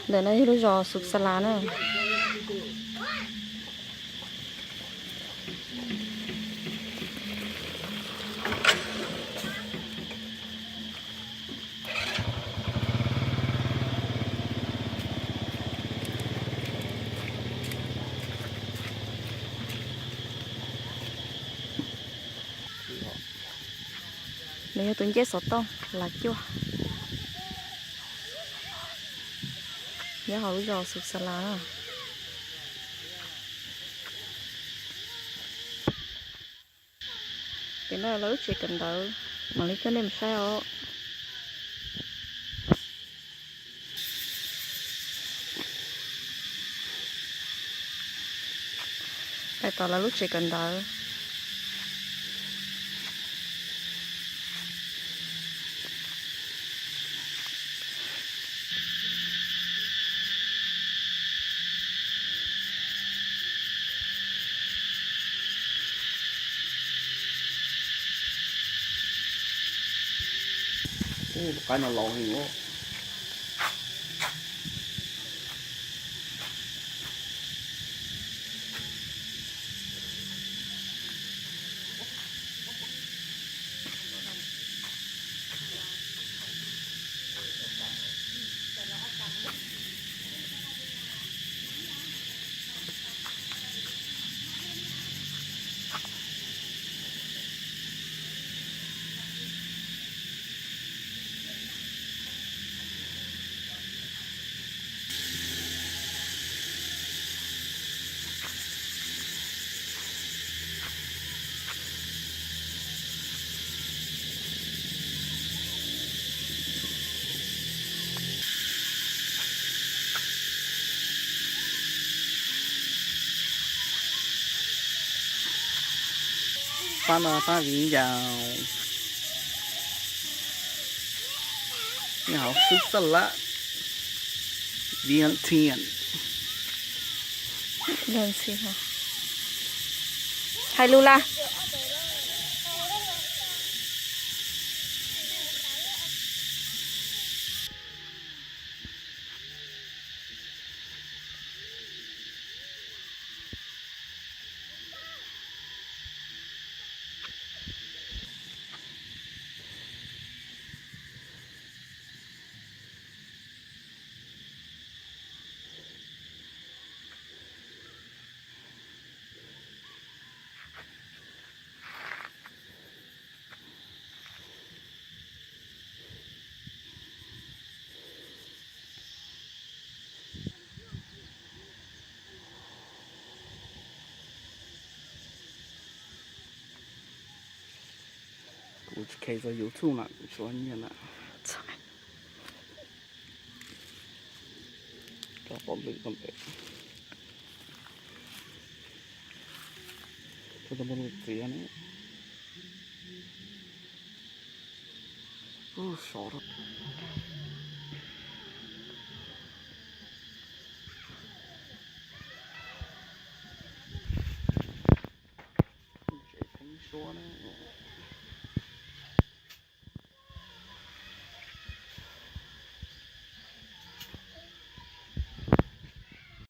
Ntawm no yog lub zos Xus Xas Las na. Nws yog tus nceb xov tooj Las Cuaj, nyob hauv lub zos Xus Xas Las na. Ces no lawv lub tsev kawm ntawv, mam li coj nej mus saib os. Pais tom lawv lub tsev kawm ntawv. Tus qaib no laus heev os. Pab no pab viv ncaus. Nyob hauv Xus Xas Las, Vientiane. Hais lus Las. Kuv tsis kheev txog YouTube na, kuv tsis ua nyiaj na. Rau pom lwm ko pem. Rau tus npawg lwm txiav na. Ub, sov rau. Tsev theeb suab na.